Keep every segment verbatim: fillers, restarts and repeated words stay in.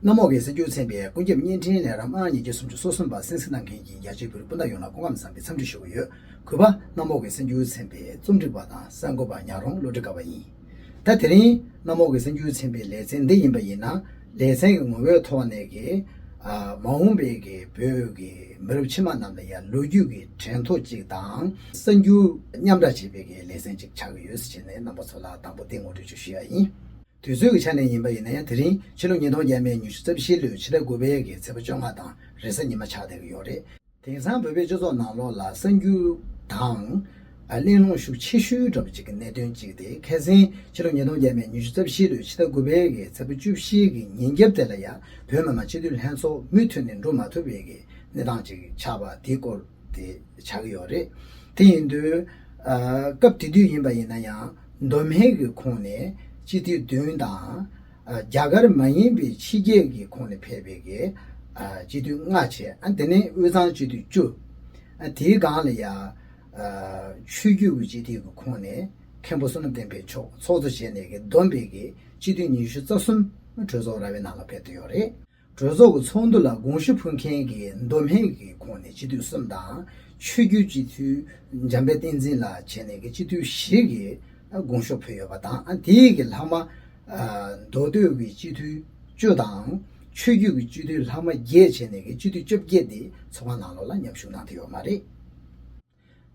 གནམ་འོག་གི་གསར་འགྱུར་ཚན་པའི་ཀུན་ཁྱབ་བརྙན་འཕྲིན་ལས་རིམ་ཨང་ཉིས་བརྒྱ་སུམ་ཅུ་སོ་གསུམ་པ་གསན་གཟིགས་གནང་མཁན་གྱི་རྒྱ་ཆེའི་བོད་རིགས་སྤུན་ཟླ་ཡོངས་ལ་སྐུ་ཁམས་བཟང་པའི་འཚམས་འདྲི་ཞུ་གི་ཡོད། གུས་པ། གནམ་འོག་གི་གསར་འགྱུར་ཚན་པའི་རྩོམ་སྒྲིག་པ་དང་གསར་འགོད་པ་ཉག་རོང་བློ་གྲོས་དགའ་བ་ཡིན། ད་དེ་རིང་གནམ་འོག་གི་གསར་འགྱུར་ཚན་པའི་ལེ་ཚན་འདི་ཡིན་པ་ཡིན་ན། ལེ་ཚན་གྱི་ངོ་བོའི་ཐོག་ནས་ཀྱི་ཨ་མ་འོངས་པའི་གི་བོད་ཀྱི་མི་རབས་ཕྱི་མ་རྣམས་ལ་ཡང་ལོ་རྒྱུས་ཀྱི་དྲན་ཐོ་གཅིག་དང་གསར་འགྱུར་མཉམ་བསྒྲགས་བྱེད་པའི་གི་ལེ་ཚན་གཅིག་ཆགས་ཀྱི་ཡོད་ཟེར་བྱས་ནས་རྣམ་པ་ཚོ་ལ་དང་པོ་དེ་ངོ་སྤྲོད་ཅིག་ཞུ་ཡ་ཡིན། དུས་ཚོད་ཀྱི་ཆ་ནས་ཡིན་པ་ཡིན་ན་ཡང་། དེ་རིང་ཕྱི་ལོ་ཉིས་སྟོང་བརྒྱ་མེད་ཉི་ཤུ་རྩ་བཞི་ལོའི་ཕྱི་ཟླ་དགུ་པའི་གི་ཚེས་པ་བཅོ་ལྔ་དང་རེས་གཟའ་ཉི་མ་ཆགས་བསྡད་ཀྱི་ཡོད་རེད། དེང་སང་བོད་པའི་སྤྱི་ཚོགས་ནང་ལོགས་ལ་གསར་འགྱུར་དང་ཨ་གླེང་སློང་ཤུགས་ཆེ་ཤོས་འདྲ་པོ་ཅིག་གི་གནད་དོན་གཅིག་དེ། ཁ་སང་ཕྱི་ལོ་ཉིས་སྟོང་བརྒྱ་མེད་ཉི་ཤུ་རྩ་བཞི་ལོའི་ཕྱི་ཟླ་དགུ་པའི་གི་ཚེས་པ་བཅུ་བཞི་གི་ཉིན་རྒྱབ་དེ་ལ་ཡང་བོད་མི་མང་སྤྱི་འཐུས་ལྷན་ཚོགས་མུ་མཐུད་ནས་འགྲོ་མ་ཐུབ་པའི་གི་གནས་སྟངས་ཅིག་ཆགས་པ་དེའི་སྐོར་དེ་ཆགས་ཀྱི་ཡོད་རེད། དེ་ཡིན་དུས་ཨ་སྐབས་དེ་དུས་ཡིན་པ་ཡིན་ན་ཡང་མདོ་སྨད་ཀྱི་ཁོངས་ནས་སྤྱི་འཐུས་བདུན་དང་། ཨ་རྒྱ་གར་མ་ཡིན་པའི་ཕྱི་རྒྱལ་གྱི་ཁོངས་ནས་ཕེབས་པའི་གི་ཨ་སྤྱི་འཐུས་ལྔ་བྱས། ཨ་དེ་ནས་དབུས་གཙང་སྤྱི་འཐུས་བཅུ། ཨ་དེའི་སྒང་ལ་ཡ་ཨ་ཆོས་བརྒྱུད་ཀྱི་སྤྱི་འཐུས་ཀྱི་ཁོངས་ནས་མཁན་པོ་བསོད་ནམས་བསྟན་འཕེལ་མཆོག་ཚོགས་གཙོ་བྱས་ནས་ཀྱི་བསྡོམས་པའི་གི་སྤྱི་འཐུས་ཉི་ཤུ་རྩ་གསུམ་གྲོས་ཚོགས་ར་བའི་ནང་ལ་ཕེབས་བསྡད་ཡོད་རེད། གྲོས་ཚོགས་ཀྱི་ཚོགས་འདུ་ལ་དགོངས་ཞུ་ཕུལ་མཁན་གྱི་མདོ་སྨད་ཀྱི་ཁོངས་ནས་སྤྱི་འཐུས་གསུམ་དང་། ཆོས་བརྒྱུད་སྤྱི་འཐུས་འཇམ་དཔལ་བསྟན་འཛིན་ལགས་བྱས་ནས་ཀྱི་སྤྱི་འཐུས་བཞི་གིས་དགོངས་ཞུ་ཕུལ་ཡོད་པ་དང་། ཨ་དེའི་གི་ལྷག་མ་ཨ་མདོ་སྟོད་ཀྱི་སྤྱི་འཐུས་བཅུ་དང་། ཆོས་བརྒྱུད་ཀྱི་སྤྱི་འཐུས་ལྷག་མ་བརྒྱད་བྱས་ནས་ཀྱི་སྤྱི་འཐུས་བཅོ་བརྒྱད་དེ་ཚོགས་ཁང་ནང་ལོགས་ལ་མཉམ་ཞུགས་གནང་བསྡད་ཡོད་མ་རེད།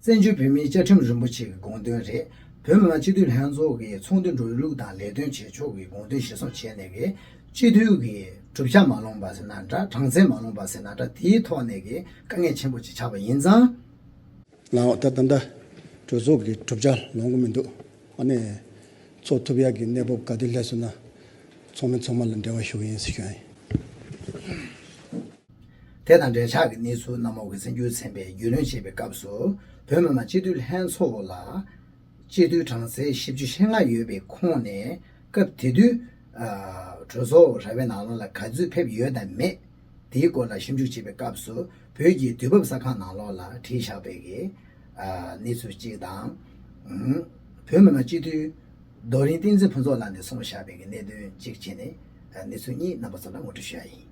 བཙན་བྱོལ་བོད་མིའི་བཅའ་ཁྲིམས་རིན་པོ་ཆེ་གི་དགོངས་དོན་རེད། བོད་མི་མང་སྤྱི་འཐུས་ལྷན་ཚོགས་ཀྱི་ཚོགས་འདུ་འགྲོ་ལུགས་དང་ལས་དོན་བྱེད་ཕྱོགས་ཀྱི་དགོངས་དོན་གཞིར་བཟུང་བྱས་ནས་ཀྱི་སྤྱི་འཐུས་ཀྱི་གྲུབ་ཆ་མ་ལོངས་པ་ཟེར་ན་འདྲ། གྲངས་ཚད་མ་ལོངས་པ་ཟེར་ན་འདྲ། དེའི་ཐོག་ནས་ཀྱི་དཀའ་ངལ་ཆེན་པོ་ཅིག་ཆགས་པ་ཡིན་ཙང་། ལའོ། ད་ད་ལྟ་གྲོས་ཚོགས་ཀྱི་གྲུབ་ཆ་ལོངས་ཀྱི་མི་འདུག་ཨ་ནི་ཚོགས་ཐུབ་ཡག་གི་གནས་བབ་ག་དུས་སླེབས་སོང་ན་ཚོགས་མི་ཚང་མ་ལ་འབྲེལ་བ་ཞུ་གི་ཡིན་ཟེར་ཞུ་ཡ་ཡིན། དེ་དང་འབྲེལ་ཆགས་ཀྱི་གནས་ཚུལ་གནམ་འོག་གི་གསར་འགྱུར་ཚན་པས་རྒྱུས་ལོན་བྱེད་པའི་སྐབས་སུ། བོད་མི་མང་སྤྱི་འཐུས་ལྷན་ཚོགས་ལ་སྤྱི་འཐུས་གྲངས་ཚད་བཞི་བཅུ་ཞེ་ལྔ་ཡོད་པའི་ཁོངས་ནས་སྐབས་དེ་དུས་ཨ་གྲོས་ཚོགས་ར་བའི་ནང་ལོགས་ལ་ག་ཚོད་ཕེབས་ཡོད་དམ་མེད། དེའི་སྐོར་ལ་ཞིབ་འཇུག་བྱེད་པའི་སྐབས་སུ། བོད་ཀྱི་དུས་བབ་གསར་ཁང་ནང་ལོགས་ལ་བྲིས་བཞག་པའི་གི་ཨ་གནས་ཚུལ་གཅིག་དང་། ཨུམ། བོད་མི་མང་སྤྱི་འཐུས་རྡོ་རིང་བསྟན་འཛིན་ཕུན་ཚོགས་ལགས་ནས་གསུངས་བཞག་པའི་གི་གནད་དོན་གཅིག་བྱས་ནས་ཨ་གནས་ཚུལ་གཉིས་རྣམ་པ་ཚོ་ལ་ངོ་སྤྲོད་ཞུ་ཡ་ཡིན།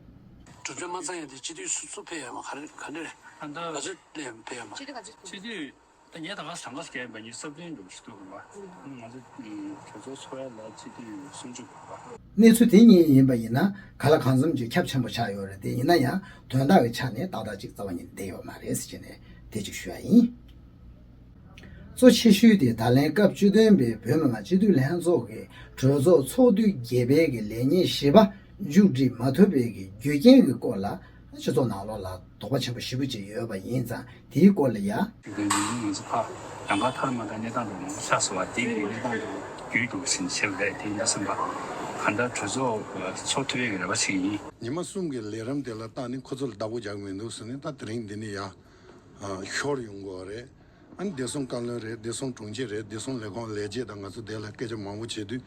གྲུབ་ཆ་མ་ཚང་ཡ་དེ་སྤྱི་འཐུས་སུ་སུ་ཕེབས་ཡོད་མ། ག་རེ་ག་རེ་ད་ལྟ་ག་ཚོད་ཕེབས་ཡོད་མ། སྤྱི་འཐུས་ག་ཚོད་ཕེབས་ཡོད་མ། སྤྱི་འཐུས་ད་ངས་ད་ག་ཟངས་དཀར་རྒྱལ་ཡིན་པ་ཉིས་སུམ་སྟོང་འགྲོ་ཞུ་གཏུག་གི་མ། ང་ཚོ་གྲོས་ཚོགས་ཚོགས་ཡ་ལ་སྤྱི་འཐུས་སུམ་ཅུ་འགྲོ་བ། གནས་ཚུལ་དེ་གཉིས་ཡིན་པ་ཡིན་ན་ག་ལ་གང་འཚམ་ཅིག་ཁྱབ་ཆེན་པོ་ཆགས་ཡོད་རེད། དེ་ཡིན་ན་ཡང་དོན་དག་གི་ཆ་ནས་ཏག་ཏག་ཅིག་རྩ་བ་ཉིད་ནས་བསྡད་ཡོད་མ་རེད་ཟེར་བྱས་ནས་དེ་གཅིག་ཞུ་ཡ་ཡིན། གཙོ་ཆེ་ཤོས་དེ་ད་ལན་སྐབས་བཅུ་བདུན་པའི་བོད་མི་མང་སྤྱི་འཐུས་ལྷན་ཚོགས་ཀྱི་གྲོས་ཚོགས་ཚོགས་དུས་བརྒྱད་པའི་གི་ལས་ཉིན་བཞི་པ་མཇུག་སྒྲིལ་མ་ཐུབ་པའི་གི་རྒྱུ་རྐྱེན་གྱི་སྐོར་ལ་སྤྱི་ཚོགས་ནང་ལོགས་ལ་དོགས་པ་ཆེན་པོ་ཞེ་པོ་ཅིག་ཡོད་པ་ཡིན་ཙང་། དེའི་སྐོར་ལ་ཡ། དེ་ནི་ང་ཚོ་ཕ་ཡང་ག་ཐར་མ་དང་གནས་སྟངས་དུ་ཆགས་སོང་བ། དེ་གི་གནས་སྟངས་དུ་རྒྱུས་འདུག་ཟིན་བྱེད་པ་རེད། དེ་ཡིན་ན་སེམས་པ་ག་འདྲ་གྲོས་ཚོགས་ཚོགས་ཐུབ་ཡས་ཀྱི་རེ་བ་བྱེད་ཀྱི་ཡིན། ཉི་མ་གསུམ་གྱི་ལས་རིམ་དེ་ལ་བརྟག་ནས་ཁོ་ཚོ་ལ་བདག་པོ་རྒྱག་གི་མི་འདུག་ཟེར་ནས། ད་དེ་རིང་འདི་ནས་ཡ་ཤོར་ཡོང་དགོས་རེད། ཨ་ནི་བདེ་སྲུང་བཀའ་བློན་རེད། བདེ་སྲུང་དྲུང་ཆེ་རེད། བདེ་སྲུང་ལས་ཁུངས་ལས་བྱེད་དང་ང་ཚོ་དེ་ལ་སྐད་ཆ་མང་པོ་བྱེད་དུས།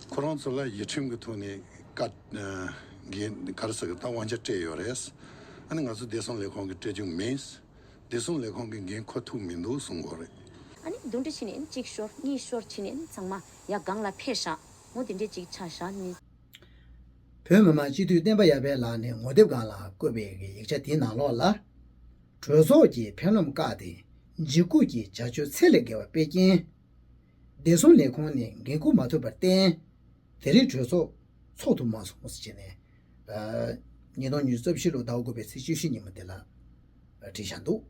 ཁོ་རང་ཚོ་ལ་ཡིག་ཁྲིམས་ཀྱི་ཐོག་ནས་བཀའ་གི་ག་རེ་ཟེར་གི་ད་དབང་ཆ་སྤྲད་ཡོད་རེད། ཨ་ནི་ང་ཚོ་བདེ་སྲུང་ལས་ཁུངས་ཀྱིས་སྤྲད་རྒྱུ་མེད། བདེ་སྲུང་ལས་ཁུངས་ཀྱིས་འགན་འཁུར་ཐུབ་མི་འདུག་གསུང་གི་ཡོད་རེད། ཨ་ནི་འདུ་འཛོམས་བྱས་ནས་གཅིག་ཤོར་གཉིས་ཤོར་བྱས་ནས་ཚང་མ་ཡར་སྒང་ལ་ཕེབས་བཞག་འོ་དེ་འདྲས་ཅིག་ཆགས་བཞག་ནི། བོད་མི་མང་སྤྱི་འཐུས་བསྟན་པ་ཡར་འཕེལ་ལགས་ནས་ངོ་དེབ་སྒང་ལ་བཀོད་པའི་གི་ཡིག་ཆ་དེའི་ནང་ལོགས་ལ། གྲོས་ཚོགས་ཀྱི་ཕེབས་ལམ་བཀག་སྟེ་འཇིགས་སྐུལ་གྱི་བྱ་སྤྱོད་ཚད་ལས་བརྒལ་བ་སྤེལ་རྐྱེན། བདེ་སྲུང་ལས་ཁུངས་ནས་འགན་འཁུར་མ་ཐུབ་པར་བརྟེན། དེ་རིང་གྲོས་ཚོགས་ཚོགས་ཐུབ་མ་སོང་ཟེར་བྱས་ནས། ཨ་ཉིས་སྟོང་ཉི་ཤུ་རྩ་བཞི་ལོ་ཟླ་བ་དགུ་པའི་ཚེས་བཅུ་བཞི་ཉིན་མོ་དེ་ལ་བྲིས་བཞག་འདུག་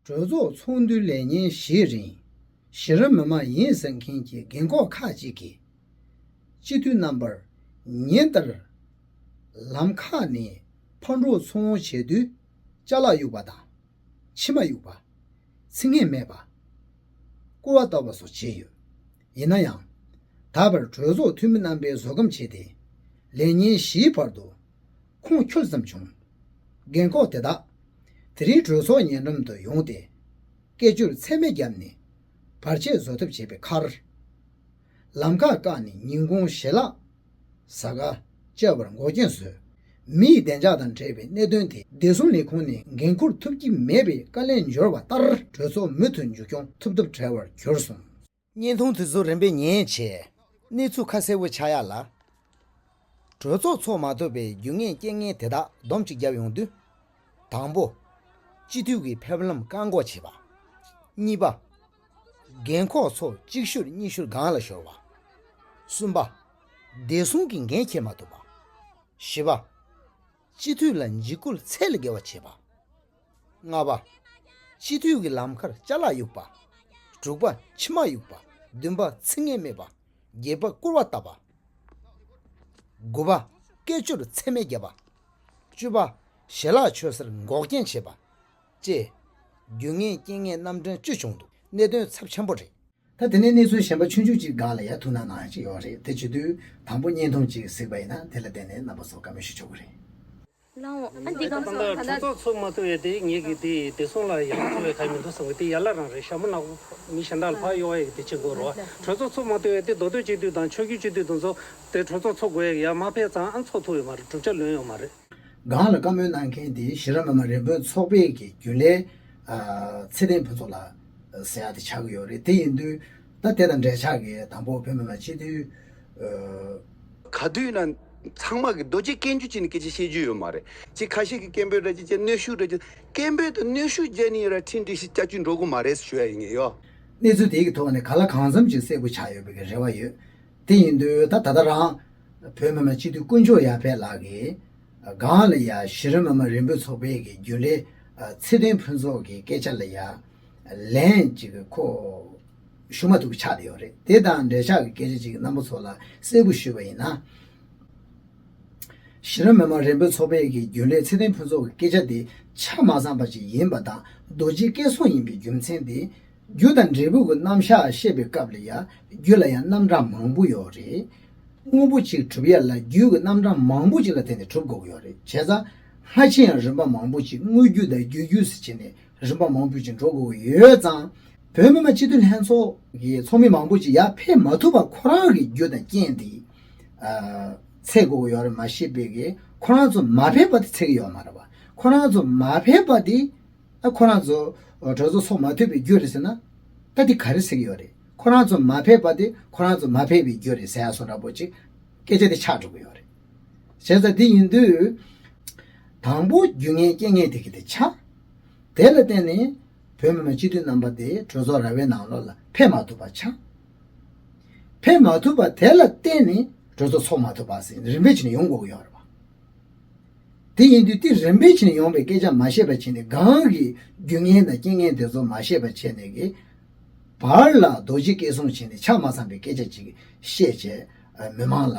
གྲོས་ཚོགས་ཚོགས་འདུའི་ལས་ཉིན་བཞིའི་རིང་། གཞི་རིམ་མི་མང་ཡིན་ཟེར་མཁན་གྱི་རྒན་འཁོགས་ཁག་ཅིག་གིས། སྤྱི་འཐུས་རྣམ་པར་ཉིན་ལྟར་ལམ་ཁ་ནས་ཕར་འགྲོ་ཚུར་འོང་བྱེད་དུས་ཅ་ལག་གཡུག་པ་དང་། མཆིལ་མ་གཡུག་པ། ཚིག་ངན་སྨྲས་པ། སྐུར་བ་བཏབ་པ་སོགས་བྱས་ཡོད། ཡིན་ན་ཡང་། ད་བར་གྲོས་ཚོགས་འཐུས་མི་རྣམ་པས་བཟོད་སྒོམ་བྱས་ཏེ། ལས་ཉིན་བཞིའི་བར་དུ་ཁུངས་འཁྱོལ་ཙམ་བྱུང་། རྒན་འཁོགས་དེ་དག་དེ་རིང་གྲོས་ཚོགས་ཉེ་འགྲམ་དུ་ཡོང་སྟེ། སྐད་ཅོར་ཚད་མེད་བརྒྱབ་ནས་བར་ཆད་བཟོ་ཐབས་བྱས་པའི་ཁར། ལམ་ཁ་བཀག་ནས་ཉིན་གུང་ཞལ་ལག་ཟ་ག་བཅར་བར་འགོག་རྐྱེན་བཟོས། མི་ཡི་བདེ་འཇགས་དང་འབྲེལ་བའི་གནད་དོན་དེ་བདེ་སྲུང་ལས་ཁུངས་ནས་འགན་འཁུར་ཐུབ་ཀྱི་མེད་པའི་བཀའ་ལན་འབྱོར་བ་ལྟར། གྲོས་ཚོགས་མུ་མཐུད་མཇུག་སྐྱོང་ཐུབ་ཐབས་བྲལ་བར་གྱུར་སོང་། བརྙན་ཐུང་དེ་ཚོ་རིམ་པས་ཉན་བྱས། གནས་ཚུལ་ཁ་གསལ་པོ་ཆགས་ཡ་ལ། གྲོས་ཚོགས་ཚོགས་མ་ཐུབ་པའི་རྒྱུ་ངན་རྐྱེན་ངན་དེ་དག་སྡོམ་གཅིག་བརྒྱབ་ཡོང་དུས། དང་པོ། སྤྱི་འཐུས་ཀྱི་ཕེབས་ལམ་བཀག་འགོག་བྱེད་པ། གཉིས་པ། རྒན་འཁོགས་ཚོ་གཅིག་ཤུར་གཉིས་ཤུར་སྒང་ལ་ཤོར་བ། གསུམ་པ། བདེ་སྲུང་གི་འགན་འཁྱེར་མ་ཐུབ་པ། བཞི་པ། སྤྱི་འཐུས་ལ་འཇིགས་སྐུལ་ཚད་ལས་བརྒལ་བ་བྱེད་པ། ལྔ་པ། སྤྱི་འཐུས་ཀྱི་ལམ་ཁར་ཅ་ལག་གཡུགས་པ། དྲུག་པ། མཆིལ་མ་གཡུགས་པ། བདུན་པ། ཚིག་ངན་སྨྲས་པ། བརྒྱད་པ། སྐུར་བ་བཏབ་པ། དགུ་པ། སྐད་ཅོར་ཚད་མེད་བརྒྱབ་པ། བཅུ་པ། ཞལ་ལག་མཆོད་སར་འགོག་རྐྱེན་བྱེད་པ། བཅས། རྒྱུ་ངན་རྐྱེན་ངན་རྣམ་འདྲེན་བཅུ་བྱུང་འདུག་གནད་དོན་ཚབས་ཆེན་པོ་རེད། ད་དེ་ནས་གནས་ཚུལ་གཞན་པ་ཆུང་ཆུང་ཅིག་སྒང་ལ་ཡང་ཐུགས་སྣང་གནང་ཡ་ཅིག་ཡོད་རེད། དེ་བྱེད་དུས་དང་པོ་བརྙན་ཐུང་ཅིག་གཟིགས་པ་ཡིན་ན་དེ་ལ་བརྟེན་ནས་རྣམ་པ་ཚོ་བཀའ་མོལ་ཞུ་ཆོག་གི་རེད། ལའོ། ཨ་འདི་གང་སོང་ད་ལྟ་གྲོས་ཚོགས་ཚོགས་མ་ཐུབ་ཡས་དེ་ངེད་ཀྱི་དེ་བདེ་སྲུང་ལ་ཡག་པོ་ཡོད་ཁ་མི་འདུག་བསམ་གི། དེ་ཡར་ལ་རང་རེད། ཞྭ་མོ་ནག་པོ་མི་གཞན་དག་ལ་ཕར་གཡོ་ཡས་དེ་བྱེད་དགོས་རོ། གྲོས་ཚོགས་ཚོགས་མ་ཐུབ་ཡས་དེ་མདོ་སྟོད་སྤྱི་འཐུས་དང་ཆོས་བརྒྱུད་སྤྱི་འཐུས་དེ་ཚོ་དེ་གྲོས་ཚོགས་ཚོགས་དགོས་ཡས་ཡར་མ་ཕེབས་ཙང་ཨ་ཚོགས་ཐུབ་ཡོད་མ་རེད། གྲུབ་ཆ་ལོན་ཡོད་མ་རེད། སྒང་ལ་བཀའ་མོལ་གནང་མཁན་དེ་གཞི་རིམ་མི་དམངས་རིམ་སྤོར་ཚོགས་པའི་གི་རྒྱུན་ལས་ཨ་ཚེ་བརྟན་ཕུན་ཚོགས་ལགས་ཟེར་ཡག་དེ་ཆགས་ཀྱི་ཡོད་རེད། དེ་ཡིན་དུས་ད་དེ་དང་འབྲེལ་ཆགས་ཀྱི་དང་པོ་བོད་མི་མང་སྤྱི་འཐུས་ཨ། ག་དུས་ན་ཚང་མ་གི་རྡོ་རྗེ་སྐད་འཇུ་བྱས་ནས་སྐད་ཆ་བཤད་རྒྱུ་ཡོད་མ་རེད། ཅིག་ཁ་ཤས་ཀྱི་སྐད་འབོད་ར་ཅིག་བྱས། གནོན་ཤུགས་ར་ཅིག། སྐད་འབོད་དང་གནོན་ཤུགས་བརྒྱབ་ནས་ར་ཁྲིམས་སྒྲིག་གཞི་བསྐྱར་བཅོས་འགྲོ་གི་མ་རེད་ཞུ་ཡ་ཡིན་ངེས་ཡོད། གནས་ཚུལ་དེའི་གི་ཐོག་ནས་གང་ལ་གང་འཚམ་ཅིག་གསལ་པོ་ཆགས་ཡོད་པའི་གི་རེ་བ་ཡོད། དེ་ཡིན་དུས་ད་ད་ལྟ་རང་བོད་མི་མང་སྤྱི་འཐུས་དཀོན་མཆོག་ཡར་ཕེབས་ལགས་ཀྱིས་སྒང་ལ་ཡ་གཞི་རིམ་མི་དམངས་རིམ་སྤོར་ཚོགས་པའི་གི་རྒྱུན་ལས་ཚེ་བརྟན་ཕུན་ཚོགས་ཀྱི་སྐད་ཆ་ལ་ཡ་ལན་ཅིག་ཁོ་ཞུ་མ་ཐུབ་ཀྱི་ཆགས་བསྡད་ཡོད་རེད། དེ་དང་འབྲེལ་ཆགས་ཀྱི་སྐད་ཆ་ཅིག་རྣམ་པ་ཚོ་ལ་གསལ་པོ་ཞུས་པ་ཡིན་ན། གཞི་རིམ་མི་དམངས་རིམ་སྤོར་ཚོགས་པའི་གི་རྒྱུན་ལས་ཚེ་བརྟན་ཕུན་ཚོགས་ཀྱི་སྐད་ཆ་དེ་ཆ་མ་ཚང་པ་ཅིག་ཡིན་པ་དང་རྡོ་རྗེ་སྐད་གསུང་ཡིན་པའི་རྒྱུ་མཚན་དེ། རྒྱུ་དང་འབྲས་བུ་གི་རྣམ་གཞག་བཤད་པའི་སྐབས་ལ་ཡང་རྒྱུ་ལ་ཡང་རྣམ་གྲངས་མང་པོ་ཡོད་རེད། དངོས་པོ་གཅིག་གྲུབ་ཡ་ལ་རྒྱུ་གི་རྣམ་གྲངས་མང་པོ་གཅིག་ལ་བརྟེན་ནས་གྲུབ་དགོས་ཀྱི་ཡོད་རེད། བྱས་ཙང་སྔ་ཕྱི་ཡང་རིམ་པ་མང་པོ་གཅིག་དངོས་རྒྱུ་དང་བརྒྱུད་རྒྱུ་ཟེར་བྱས་ནས་རིམ་པ་མང་པོ་གཅིག་འགྲོ་དགོས་ཀྱི་ཡོད་ཙང་། བོད་མི་མང་སྤྱི་འཐུས་ལྷན་ཚོགས་ཀྱི་ཚོགས་མི་མང་པོ་གཅིག་ཡར་ཕེབས་མ་ཐུབ་པ་ཁོ་རང་གི་རྒྱུ་དང་རྐྱེན་དེ་ཨ་འཚེ་དགོས་ཀྱི་ཡོད་རེད་མ་ཤེས་པའི་གི་ཁོ་རང་ཚོ་མ་ཕེབས་པ་དེ་འཚེ་གི་ཡོད་མ་རེད་པ། ཁོ་རང་ཚོ་མ་ཕེབས་པ་དེ། ཨ་ཁོ་རང་ཚོ་གྲོས་ཚོགས་ཚོགས་མ་ཐུབ་པའི་རྒྱུ་རེད་ཟེར་ན། ད་དེ་ག་རེ་ཟེར་གི་ཡོད་རེད། ཁོ་རང་ཚོ་མ་ཕེབས་པ་དེ་ཁོ་རང་ཚོ་མ་ཕེབས་པའི་རྒྱུ་རེད་ཟེར་ཡ་སོགས་འདྲ་པོ་ཅིག་སྐད་ཆ་དེ་ཆགས་འགྲོ་གི་ཡོད་རེད། བྱས་ཙང་དེ་ཡིན་དུས། དང་པོ་རྒྱུ་ངན་རྐྱེན་ངན་དེ་གི་དེ་ཆགས། དེ་ལ་བརྟེན་ནས་བོད་མི་མང་སྤྱི་འཐུས་རྣམ་པ་དེ་གྲོས་ཚོགས་ར་བའི་ནང་ལོགས་ལ་ཕེབས་མ་ཐུབ་པ་ཆགས། ཕེབས་མ་ཐུབ་པ་དེ་ལ་བརྟེན་ནས་གྲོས་ཚོགས་ཚོགས་མ་ཐུབ་པ་ཟེར་རིམ་པས་བྱས་ནས་ཡོང་དགོས་ཀྱི་ཡོད་རེད་པ། དེ་ཡིན་དུས་དེ་རིམ་པས་བྱས་ནས་ཡོང་བའི་སྐད་ཆ་མ་བཤད་པ་བྱས་ནས་སྒང་གི་རྒྱུ་ངན་དང་རྐྱེན་ངན་དེ་ཚོ་མ་བཤད་པ་བྱས་ནས་གི་བར་ལ་རྡོ་རྗེ་སྐད་གསུང་བྱས་ནས་ཆ་མ་ཚང་པའི་སྐད་ཆ་ཅིག་བཤད་བྱས་མི་མང་ལ་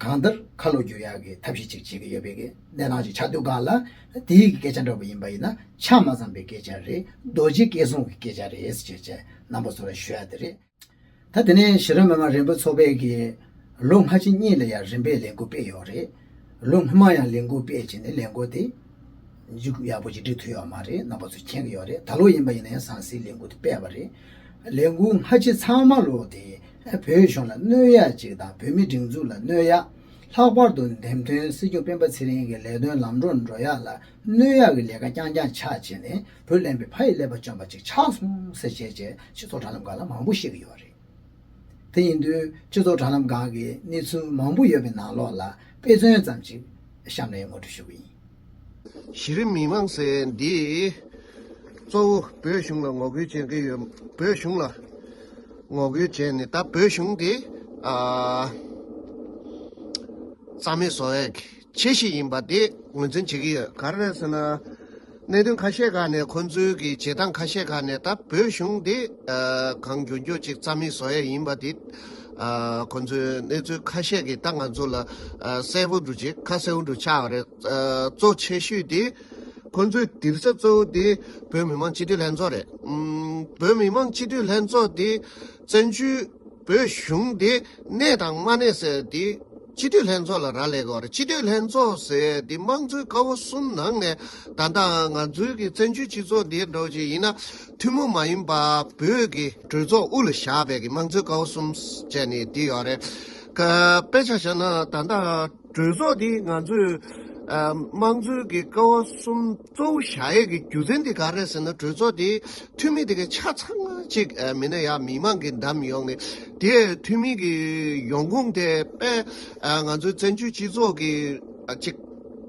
གང་ལྟར་ཁ་ལོ་བསྒྱུར་ཡག་གི་ཐབས་ཤེས་ཅིག་བྱེད་ཀྱི་ཡོད་པའི་གི་གནས་སྟངས་ཅིག་ཆགས་དུས་སྒང་ལ་དེའི་གི་སྐད་ཆ་འདྲ་པོ་ཡིན་པ་ཡིན་ན་ཆ་མ་ཚང་པའི་སྐད་ཆ་རེད། རྡོ་རྗེ་སྐད་གསུང་གི་སྐད་ཆ་རེད་ཟེར་བྱས་རྣམ་པ་ཚོ་ལ་ཞུ་ཡ་དེ་རེད། ད་དེ་ནས་གཞི་རིམ་མི་དམངས་རིམ་སྤོར་ཚོགས་པའི་གི་ལོ་སྔ་ཕྱི་གཉིས་ལ་ཡང་རིམ་པས་ལས་འགུལ་སྤེལ་ཡོད་རེད། ལོ་སྔོན་མ་ཡང་ལས་འགུལ་སྤེལ་བྱས་ནས་ལས་འགུལ་དེ་མཇུག་ཡག་པོ་ཅིག་སྒྲིལ་ཐུབ་ཡོད་མ་རེད། རྣམ་པ་ཚོས་མཁྱེན་གྱི་ཡོད་རེད། ད་ལོ་ཡིན་པ་ཡིན་ན་ཡང་ཟང་ཟིང་ལས་འགུལ་དེ་སྤེལ་བ་རེད། ལས་འགུལ་སྔ་ཕྱི་ཚང་མ་ལོ་དེ་བོད་གཞུང་ལ་གནོད་ཡག་ཅིག་དང་བོད་མི་སྒྲིག་འཛུགས་ལ་གནོད་ཡག་ལྷག་པར་དུ་འདེམས་ཐོན་སྲིད་སྐྱོང་སྤེན་པ་ཚེ་རིང་གི་ལས་དོན་ལམ་འགྲོ་འགྲོ་ཡག་ལ་གནོད་ཡག་གི་ལས་ཀ་རྐྱང་རྐྱང་ཆགས་བྱས་ནས་བོད་བློན་པོའི་ཕ་ཡི་ཀླད་པ་བཅོམ་པ་ཅིག་ཆགས་སོང་ཟེར་བྱས་བྱས་སྤྱི་ཚོགས་དྲ་ལམ་སྒང་ལ་མང་པོ་བཤད་ཀྱི་ཡོད་རེད། དེ་ཡིན་དུས་སྤྱི་ཚོགས་དྲ་ལམ་སྒང་གི་གནས་ཚུལ་མང་པོ་ཡོད་པའི་ནང་ལོགས་ལ་དཔེ་མཚོན་ཙམ་ཅིག་གཤམ་ནས་ངོ་སྤྲོད་ཞུ་གི་ཡིན། གཞི་རིམ་མི་མང་ཟེར་འདི་གཙོ་བོ་བོད་གཞུང་ལ་ངོ་རྒོལ་བྱེད་ཀྱི་ཡོད། བོད་གཞུང་ལ་ངོ་རྒོལ་བྱས་ནས་ད་བོད་གཞུང་འདི་ཨ་རྩ་མེད་བཟོ་ཡས་ཀྱི་འཆར་གཞི་ཡིན་པ་དེ་ངོས་འཛིན་བྱེད་ཀྱི་ཡོད། ག་རེ་རེད་ཟེར་ན། གནད་དོན་ཁ་ཤས་ཁག་ནས་ཁོང་ཚོའི་གི་བྱེད་སྟངས་ཁ་ཤས་ཁག་ནས་ད་བོད་གཞུང་འདི་ཨ་གང་མགྱོགས་མགྱོགས་ཅིག་རྩ་མེད་བཟོ་ཡས་ཡིན་པ་དེ་ཨ་ཁོང་ཚོའི་གནས་ཚུལ་ཁ་ཤས་ཀྱིས་ད་ང་ཚོ་ལ་ཨ་གསལ་པོ་འདྲ་ཅིག་ཁ་གསལ་པོ་འདྲ་ཆགས་པ་རེད། ཨ་གཙོ་ཆེ་ཤོས་དེ་ཁོང་ཚོའི་དིར་ས་གཙོ་བོ་དེ་བོད་མི་མང་སྤྱི་འཐུས་ལྷན་ཚོགས་རེད། ཨམ་བོད་མི་མང་སྤྱི་འཐུས་ལྷན་ཚོགས་དེ་བཙན་བྱོལ་བོད་གཞུང་དེ་གནས་དང་མ་གནས་ཟེར་དེ་སྤྱི་འཐུས་ལྷན་ཚོགས་ལ་རག་ལས་དགོས་རེད། སྤྱི་འཐུས་ལྷན་ཚོགས་ཟེར་དེ་དམངས་གཙོའི་ཀ་བ་གསུམ་ནང་ནས་ད་ལྟ་ང་ཚོའི་གི་བཙན་བྱོལ་སྤྱི་ཚོགས་འདི་འདྲ་ཅིག་ཡིན་ན་ཐུན་མོང་མ་ཡིན་པ་བོད་ཀྱི་གྲོས་ཚོགས་དབུ་ལ་བཞག་པའི་གི་དམངས་གཙོའི་ཀ་བ་གསུམ་བྱས་ནས་དེ་ཡོད་རེད། ཀ་དཔེ་ཆ་བཞག་ན་ད་ལྟ་གྲོས་ཚོགས་འདི་ང་ཚོས་ ཨ་དམངས་གཙོའི་གི་ཀ་བ་གསུམ་གཙོ་བོ་བཞག་ཡས་ཀྱི་རྒྱུ་མཚན་དེ་ག་རེ་རེད་ཟེར་ན། གྲོས་ཚོགས་དེ་འཐུས་མི་དེ་ག་ཆ་ཚང་ཅིག་ཨ་མིན་ན་ཡང་མི་མང་གིས་བདམས་ཡོང་ནས། དེ་འཐུས་མི་གི་ཡོང་ཁུངས་དེ་དཔེ་ཨ་ང་ཚོའི་བཙན་བྱོལ་སྤྱི་ཚོགས་ཀྱི་ཨ་ཅིག་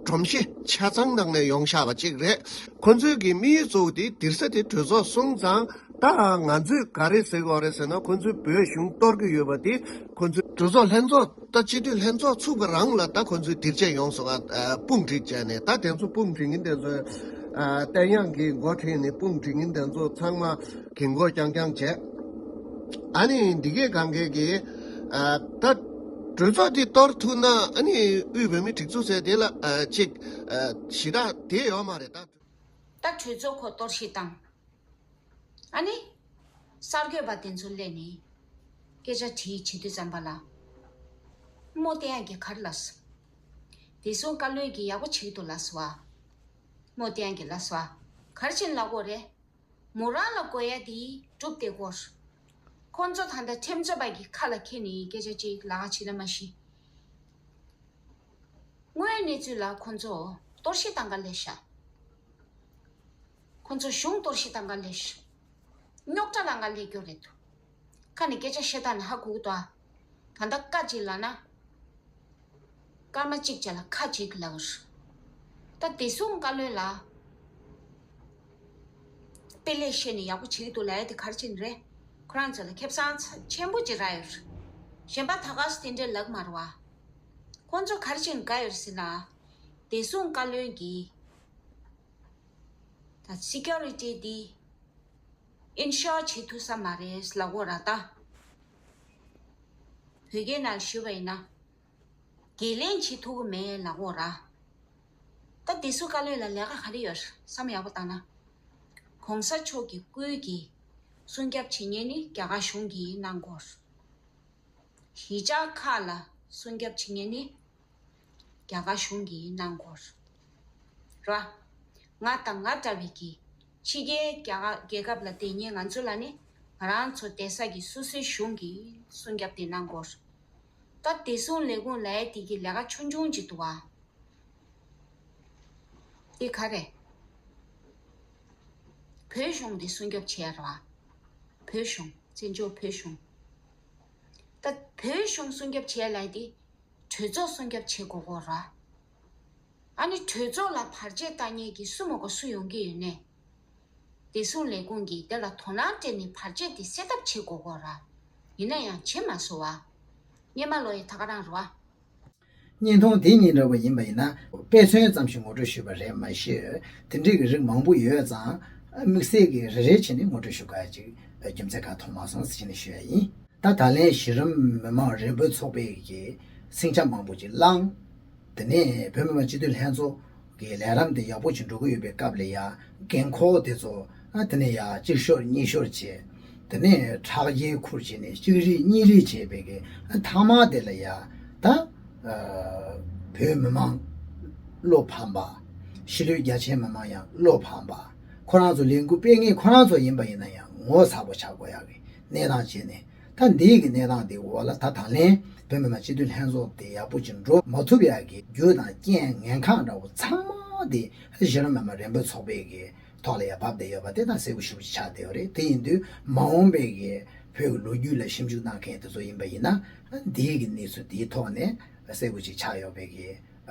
སྒྲོམ་གཞི་ཆ་ཚང་ནང་ནས་ཡོང་བཞག་པ་ཅིག་རེད། ཁོ་ཚོའི་གི་དམིགས་ཡུལ་གཙོ་བོ་དེ་དིར་ས་དེ་གྲོས་ཚོགས་གསུམ་ཙང་། ད་ང་ཚོས་ག་རེ་ཟེར་དགོས་རེད་ཟེར་ན། ཁོ་ཚོས་བོད་གཞུང་གཏོར་གྱི་ཡོད་པ་དེ་ཁོ་ཚོས་གྲོས་ཚོགས་ལྷན་ཚོགས། ད་སྤྱི་འཐུས་ལྷན་ཚོགས་ཚུགས་པ་རང་ལ་ད་ཁོ་ཚོས་དིར་ཆད་ཡོང་སོང་ང་། དཔུང་སྒྲིག་བྱས་ནས། ད་དེ་ཚོ་དཔུང་སྒྲིག་མཁན་དེ་ཚོ་ཨ་བསྟན་ཡང་གིས་འགོ་ཁྲིད་ནས་དཔུང་སྒྲིག་མཁན་དེ་ཚོ་ཚང་མ་གི་མགོ་རྐྱང་རྐྱང་བྱས། ཨ་ནི་འདི་གའི་སྒང་གའི་གི་ཨ་ད་གྲོས་ཚོགས་དེ་གཏོར་ཐུབ་ན། ཨ་ནི་དབུས་བོད་མིའི་སྒྲིག་འཛུགས་ཟེར་དེ་ལ་ཨ་ཅིག་ཨ་ཞེ་དྲག་དེ་ཡོད་མ་རེད་ད། ད་གྲོས་ཚོགས་ཁོ་གཏོར་བཤིག་བཏང་། ཨ་ནི་གསར་འགོད་པ་དེ་ཚོ་སླེབས་ནས་སྐད་ཆ་དྲིས་བྱེད་དུས་ཙམ་པ་ལ། རྨོ་བསྟན་ཡག་གིས་ག་རེ་ལབ་སོང་། བདེ་སྲུང་བཀའ་བློན་གྱིས་ཡག་པོ་བྱེད་ཀྱི་འདུག་ལབ་སོང་བ། རྨོ་བསྟན་ཡག་གིས་ལབ་སོང་བ། ག་རེ་བྱས་ནས་ལབ་དགོས་རེད། མོ་རང་ལ་དགོས་ཡ་དེ་གྲུབ་བསྡད་ཀྱི་ཡོད་རེད། ཁོང་ཚོ་ད་ལྟ་ཁྲིམས་རྩོད་པ་གི་ཁ་ལ་འཁྱེར་ནས་སྐད་ཆ་ཅིག་ལབ་ག་བྱེད་ན་མ་གཞི། དངོས་ཡོད་གནས་ཚུལ་ལ་ཁོང་ཚོ་གཏོར་བཤིག་བཏང་ག་སླེབས་ཤག་ཁོང་ཚོ་གཞུང་གཏོར་བཤིག་བཏང་ག་སླེབས་ཤག་རྙོག་དྲ་བཏང་ག་སླེབས་ཀྱི་རེད་འདུག་ཁ་ནས་སྐད་ཆ་བཤད་སྟངས་ནི་ཧ་གོ་གི་འདུག་ཨ། ད་ལྟ་བཀའ་གཅིག་ལབ་ན། སྐར་མ་གཅིག་བྱས་ལ་ཁ་གཅིག་ལབ་ཀྱི་རེད། ད་བདེ་སྲུང་བཀའ་བློན་ལ་དཔེ་ལེགས་བཤད་ནས་ཡག་པོ་བྱེད་ཀྱི་འདུག་ལབ་ཡ་དེ་ག་རེ་བྱས་ནས་རེད། ཁོ་རང་ཚོ་ལ་ཁེ་བཟང་ཚ་ཆེན་པོ་ཅིག་རག་ཡོད་རེད། གཞན་པ་ད་ག་སུ་དེ་འདྲས་ལབ་ཀྱི་མ་རེད་བ། ཁོང་ཚོ་ག་རེ་བྱས་ནས་དགའ་ཡོད་རེད་ཟེར་ན། བདེ་སྲུང་བཀའ་བློན་གྱིས་ད་སི་ཀུ་རི་ཊི་འདི་ཨིན་ཤོར་བྱེད་ཐུབ་ས་མ་རེད་ལབ་ཀྱི་ཡོད་རེད་ད། བོད་སྐད་ནང་ཞུས་པ་ཡིན་ན། འགན་ལེན་བྱེད་ཐུབ་ཀྱི་མེད་ལབ་ཀྱི་ཡོད་རེད། ད་བདེ་སྲུང་བཀའ་བློན་ལ་ལས་ཀ་ག་རེ་ཡོད་རེད། བསམ་ཡག་པོ་བཏང་ན། གོང་ས་མཆོག་གི་སྐུའི་གི་སྲུང་སྐྱོབ་བྱེད་མཁན་ནི་རྒྱ་གར་གཞུང་གིས་གནང་གི་ཡོད་རེད། གཞིས་ཆགས་ཁག་ལ་སྲུང་སྐྱོབ་བྱེད་མཁན་ནི་རྒྱ་གར་གཞུང་གིས་གནང་གི་ཡོད་རེད། ར། ང་དང་ང་འདྲ་བའི་གི་ཕྱི་རྒྱལ་རྒྱ་གར་རྒྱལ་ཁབ་ལ་བསྡད་མཁན་ང་ཚོ་ལ་ནི་ང་རང་ཚོ་བསྡད་ས་གི་སོ་སོའི་གཞུང་གིས་སྲུང་སྐྱོབ་དེ་གནང་གི་ཡོད་རེད། ད་བདེ་སྲུང་ལས་ཁུངས་ལབ་ཡ་དེ་གི་ལས་ཀ་ཆུང་ཆུང་ཅིག་འདུག་བ། དེ་ག་རེ། བོད་གཞུང་དེ་སྲུང་སྐྱོབ་བྱེད་ཡ་རེད་བ། བོད་གཞུང་། བཙན་བྱོལ་བོད་གཞུང་། ད་བོད་གཞུང་སྲུང་སྐྱོབ་བྱེད་ཡ་ལབ་ཡ་དེ་གྲོས་ཚོགས་སྲུང་སྐྱོབ་བྱེད་དགོས་ཀྱི་ཡོད་རེད་བ། ཨ་ནི་གྲོས་ཚོགས་ལ་བར་ཆད་བཏང་མཁན་གྱི་སུ་མ་གོ་སུ་ཡོང་གི་ཡོད་ནའི། བདེ་སྲུང་ལས་ཁུངས་ཀྱིས་དེ་ལ་དོ་སྣང་སྤྲད་ནས་བར་ཆད་དེ་སེལ་ཐབས་བྱེད་དགོས་ཀྱི་ཡོད་རེད། ཡིན་ན་ཡང་བྱེད་མ་སོང་བ། སྔོན་མ་ལོ་ཡི་ད་ག་རང་རེད་བ། བརྙན་ཐུང་དེ་གཉིས་འདྲ་བོ་ཡིན་པ་ཡིན་ན། དཔེ་མཚོན་ཙམ་ཞིག་ངོ་སྤྲོད་ཞུས་པ་རེད་མ་གཞི། དེ་འདྲའི་གི་རིགས་མང་པོ་ཡོད་ཙང་། དམིགས་བསལ་གྱི་རེ་རེ་བྱས་ནས་ངོ་སྤྲོད་ཞུ་དགོས་ཡ་ཅིག་རྒྱུ་མཚན་གང་མཐོང་མ་སོང་ཟེར་བྱས་ནས་ཞུ་ཡ་ཡིན། ད་ད་ལན་གཞི་རིམ་མི་མང་རེ་འབོད་ཚོགས་པའི་གི་སིང་ཆ་མང་པོ་ཅིག་བསླངས། དེ་ནས་བོད་མི་མང་སྤྱི་འཐུས་ལྷན་ཚོགས་ཀྱི་ལས་རིམ་དེ་ཡག་པོ་ཅིག་འགྲོ་གི་ཡོད་པའི་སྐབས་ལ་ཡ། འགན་ཁུར་དེ་ཚོ་ཨ་དེ་ནས་ཡ་གཅིག་ཤོར་གཉིས་ཤོར་བྱས། དེ་ནས་ཁྲག་རྒྱལ་ཁུར་བྱས་ནས་གཅིག་རིག་གཉིས་རིག་བྱས་པའི་གི་ཨ་མཐའ་མ་དེ་ལ་ཡ། ད་ཨ་བོད་མི་མང་བློ་ཕམ་པ། ཕྱི་ལོགས་རྒྱ་ཆེའི་མི་མང་ཡང་བློ་ཕམ་པ། ཁོ་རང་ཚོ་ལས་འགུལ་སྤེལ་མཁན་ཁོ་རང་ཚོ་ཡིན་པ་ཡིན་ན་ཡང་ངོ་ཚ་པོ་ཆགས་དགོས་ཡག་གི་གནས་སྟངས་བྱས་ནས། ད་འདིའི་གི་གནས་སྟངས་འདི་འོག་ལ་ད་ད་ལན་བོད་མི་མང་སྤྱི་འཐུས་ལྷན་ཚོགས་དེ་ཡག་པོ་ཅིག་འགྲོ་མ་ཐུབ་ཡག་གི་རྒྱུ་དང་རྐྱེན་ངན་ཁག་འདྲ་བོ་ཚང་མ་དེ་གཞི་རིམ་མི་མང་རེ་འབོད་ཚོགས་པའི་གི་ཐོག་ལ་ཡ་བབས་བསྡད་ཡོད་པ་དེ་ད་གསལ་པོ་ཞེ་པོ་ཅིག་ཆགས་བསྡད་ཡོད་རེད། དེ་ཡིན་དུས་མ་འོངས་པའི་གི་བོད་ཀྱི་ལོ་རྒྱུས་ལ་ཞིབ་འཇུག་གནང་མཁན་དེ་ཚོ་ཡིན་པ་ཡིན་ན། འདིའི་གི་གནས་ཚུལ་དེའི་ཐོག་ནས་གསལ་པོ་ཅིག་ཆགས་ཡོད་པའི་གི་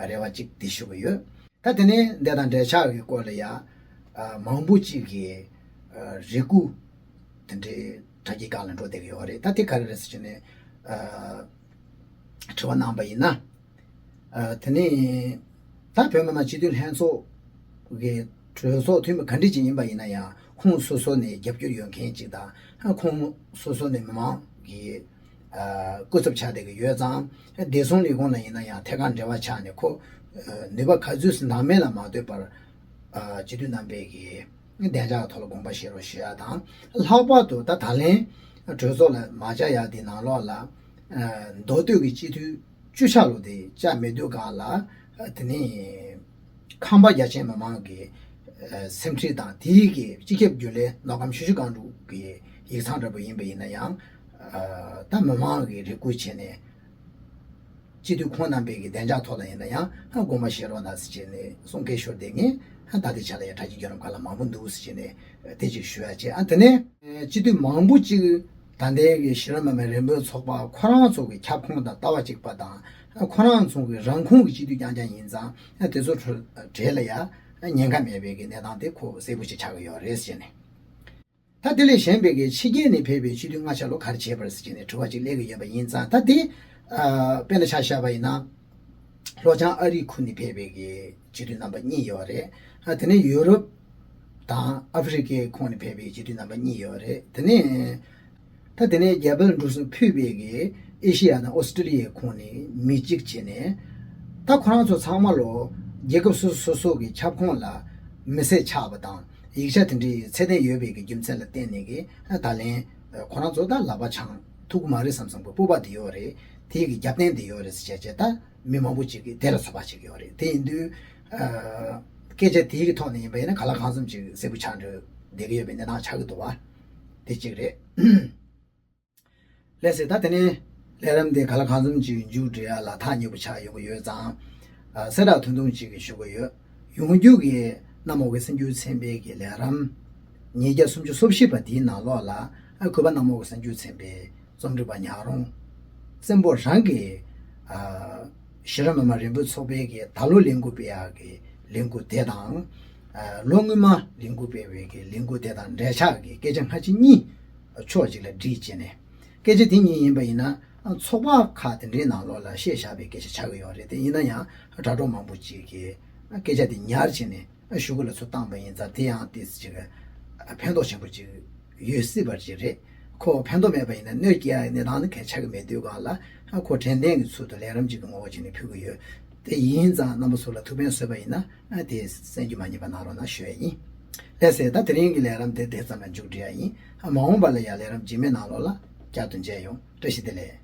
རེ་བ་ཅིག་དེ་ཞུ་གི་ཡོད། ད་དེ་ནས་འདི་དང་འབྲེལ་ཆགས་ཀྱི་སྐོར་ལ་ཡ། ཨ་མང་པོ་ཅིག་གིས་ཨ་རེ་སྐུལ་དེ་འདྲའི་དྲ་རྒྱའི་སྒང་ལ་འགྲོ་བསྡད་ཀྱི་ཡོད་རེད། ད་དེ་ག་རེ་རེད་ཟེར་ནས། ཨ་དྲི་བ་གནང་པ་ཡིན་ན། ཨ་དེ་ནས་ད་བོད་མི་མང་སྤྱི་འཐུས་ལྷན་ཚོགས་ཀྱི་གྲོས་ཚོགས་འཐུས་མི་ག་འདྲ་ཅིག་ཡིན་པ་ཡིན་ན་ཡང་ཁོངས་སོ་སོ་ནས་རྒྱབ་སྐྱོར་ཡོད་མཁན་ཅིག་དང་། ཁོངས་སོ་སོ་ནས་མི་མང་གི་ཨ་སྐུ་ཚབ་ཆགས་བསྡད་ཀྱི་ཡོད་ཙང་། བདེ་སྲུང་ལས་ཁུངས་ལ་ཡིན་ན་ཡང་ཐད་ཀར་འབྲེལ་བ་ཆགས་ནས་ཁོ་ཨ་ནུས་པ་ག་ཚོད་ཅིག་འདང་མིན་ལ་མ་ལྟོས་པར། ཨ་སྤྱི་འཐུས་རྣམ་པས་ཀྱི་བདེ་འཇགས་ཐོག་ལ་དགོངས་པ་བཞེས་རོགས་ཞུ་ཡ་དང་། ལྷག་པར་དུ་ད་ད་ལན་གྲོས་ཚོགས་ལ་མ་བཅར་ཡ་དེ་ནང་ལོགས་ལ་ཨ་མདོ་སྟོད་ཀྱི་སྤྱི་འཐུས་བཅུ་ཆ་ལོ་དེ་བཅར་མེད་དུས་སྒང་ལ། ཨ་དེ་ནས་ཁམས་པ་རྒྱ་ཆེ་མི་མང་གི་ཨ་སེམས་ཁྲལ་དང་དེའི་གི་སྤྱི་ཁྱབ་རྒྱུན་ལས་མདོ་ཁམས་ཆུ་བཞི་སྒང་དྲུག་གི་ཡིག་ཚང་འདྲ་པོ་ཡིན་པ་ཡིན་ན་ཡང་། ཨ་ད་མི་མང་གིས་རེ་སྐུལ་བྱས་ནས་ སྤྱི་འཐུས་ཁོང་རྣམ་པའི་གི་བདེ་འཇགས་ཐོག་ལ་ཡིན་ན་ཡང་དགོངས་པ་བཞེས་རོགས་གནང་ཟེར་བྱས་ནས་གསུང་སྐད་ཤོར་བསྡད་མཁན་ད་ལྟའི་ཆ་ལ་ཡང་དྲ་རྒྱའི་བརྒྱུད་ལམ་ཁག་ལ་མང་པོ་འདུག་ཟེར་བྱས་ནས་དེ་ཅིག་ཞུ་ཡ་བྱས། ཨ་དེ་ནས་སྤྱི་འཐུས་མང་པོ་ཅིག་ད་ལྟའི་གི་གཞིས་རབ་མི་མང་རིམ་པའི་ཚོགས་པ་ཁོ་རང་ཚོ་གི་ཁྱབ་ཁོངས་དང་ལྟ་བ་གཅིག་པ་དང་ཁོ་རང་ཚོ་གི་རང་ཁོངས་ཀྱི་སྤྱི་འཐུས་རྐྱང་རྐྱང་ཡིན་ཙང་དེ་ཚོ་གྲས་ལ་ཡང་ཉེན་ཁ་མེད་པའི་གི་གནས་སྟངས་དེ་ཁོ་གསལ་པོ་ཞིག་ཆགས་ཀྱི་ཡོད་རེད་ཟེར་ནས། ད་དེ་ལས་གཞན་པའི་གི་ཕྱི་རྒྱལ་ནས་ཕེབས་པའི་སྤྱི་འཐུས་ལྔ་ཆ་ལོ་ག་རེ་བྱས་པ་རེད་ཟེར་ནས་དྲི་བ་ཅིག་སླེབས་ཀྱི་ཡོད་པ་ཡིན་ཙང་ད་དེ་དཔེར་ན་ཆ་བཞག་པ་ཡིན་ན་ལྷོ་བྱང་ཨ་རིའི་ཁུལ་ནས་ཕེབས་པའི་གི་སྤྱི་འཐུས་རྣམ་པ་གཉིས་ཡོད་རེད། ཨ་དེ་ནས་ཡུ་རོབ་དང་ཨ་ཧྥེ་རི་ཁའི་ཁོངས་ནས་ཕེབས་པའི་སྤྱི་འཐུས་རྣམ་པ་གཉིས་ཡོད་རེད། དེ་ནས་ད་དེ་ནས་རྒྱ་བལ་འབྲུག་གསུམ་ཕུད་པའི་གི་ཨེ་ཤི་ཡ་དང་ཨོ་སི་ཀྲི་ལི་ཡའི་ཁོངས་ནས་མི་གཅིག་བྱས་ནས་ད་ཁོ་རང་ཚོ་ཚང་མ་ལོ་རྒྱལ་ཁབ་སོ་སོ་སོ་སོ་གི་ཁྱབ་ཁོངས་ལ་མི་སེར་ཆགས་པ་དང་ཡིག་ཆ་དེ་འདྲའི་ཚད་ལྡན་ཡོད་པའི་གི་རྒྱུ་མཚན་ལ་བརྟེན་ནས་གི་ད་ལན་ཁོ་རང་ཚོ་ད་ལག་པ་འཆང་ཐུབ་ཀྱི་མ་རེད་བསམ་བསམ་གི་སྤོབས་པ་དེ་ཡོད་རེད། དེའི་གི་རྒྱབ་རྟེན་དེ་ཡོད་རེད་ཟེར་བྱས་བྱས་ད་མི་མང་པོ་ཅིག་གིས་དེ་ལ་ཚོད་དཔག་བྱེད་ཀྱི་ཡོད་རེད། དེ་ཡིན་དུས་སྐད་ཆ་དེའི་གི་ཐོག་ནས་ཡིན་པ་ཡིན་ན་གང་ལ་གང་འཚམ་ཅིག་གསལ་པོ་ཆགས་འགྲོ་བསྡད་ཀྱི་ཡོད་པའི་གནས་སྟངས་ཆགས་ཀྱི་འདུག་བ། དེ་གཅིག་རེད། ལགས་སེ། ད་དེ་ནས་ལས་རིམ་དེ་ག་ལ་གང་འཚམ་ཅིག་མཇུག་སྒྲིལ་ཡ་ལ་ཐག་ཉེ་པོ་ཆགས་ཡོང་གི་ཡོད་ཙང་། ཨ་གསལ་བསྒྲགས་ཐུང་ཐུང་ཅིག་ཞུ་གི་ཡོད། ཡོང་རྒྱུ་གི་གནམ་འོག་གི་སེམས་རྒྱུད་ཚན་པའི་གི་ལས་རིམ་ཉིས་བརྒྱ་སུམ་ཅུ་སོ་བཞི་པ་དེའི་ནང་ལོགས་ལ་ཨ་གུས་པ་གནམ་འོག་གི་སེམས་རྒྱུད་ཚན་པའི་རྩོམ་སྒྲིག་པ་ཉག་རོང་བཙན་པོ་རང་གི་ཨ་གཞིས་རིམ་མི་མང་རིམ་པ་ཚོགས་པའི་གི་ད་ལོ་ལས་འགུལ་སྤེལ་ཡག་གི་ལས་འགུལ་དེ་དང་། ཨ་ལོ་སྔོན་མ་ལས་འགུལ་སྤེལ་བའི་གི་ལས་འགུལ་དེ་དང་འབྲེལ་ཆགས་ཀྱི་སྐད་ཆ་སྔ་ཕྱི་གཉིས་ཕྱོགས་གཅིག་ལ་སྒྲིལ་བྱས་ནས། སྐད་ཆ་དེ་གཉིས་ཡིན་པ་ཡིན་ན་ཚོགས་པ་ཁག་དེ་འདྲའི་ནང་ལོགས་ལ་བཤད་བཞག་པའི་སྐད་ཆ་ཆགས་ཀྱི་ཡོད་རེད། དེ་ཡིན་ན་ཡང་དྲ་གྲོགས་མང་པོ་ཅིག་གིས་སྐད་ཆ་དེ་ཉར་བྱས་ནས་ཞུ་སྐུལ་ལ་ཚུར་བཏང་པ་ཡིན་ཙང་དེ་ཡང་ཏོག་ཙམ་ཅིག་ཕན་ཐོགས་ཆེན་པོ་ཅིག་ཡོད་སྲིད་པ་ཅིག་རེད། ཁོ་ཕན་ཐོགས་མེད་པ་ཡིན་ན་གནོད་སྐྱེལ་ཡག་གི་གནས་སྟངས་ནི་གལ་ཆགས་ཀྱི་མེད་དུས་སྒང་ལ་ཁོ་དྲན་རྟེན་གྱི་ཚུལ་དུ་ལས་རིམ་ཅིག་གི་ངོ་བོ་བྱས་ནས་ཕུལ་གྱི་ཡོད། དེ་ཡིན་ཙང་རྣམ་པ་ཚོ་ལ་ཐུགས་ཕན་གསོས་པ་ཡིན་ན་དེ་གསན་རྒྱུ་མ་བསྙེལ་བ་གནང་རོགས་གནང་ཞུ་ཡ་ཡིན། ལགས་སེ། ད་དེ་རིང་གི་ལས་རིམ་དེ་དེ་ཙམ་ལ་མཇུག་སྒྲིལ་ཡ་ཡིན། མ་འོངས་པ་ལ་ཡང་ལས་རིམ་རྗེས་མའི་ནང་ལོགས་ལ་བསྐྱར་དུ་མཇལ་ཡོང་། བཀྲ་ཤིས་བདེ་ལེགས།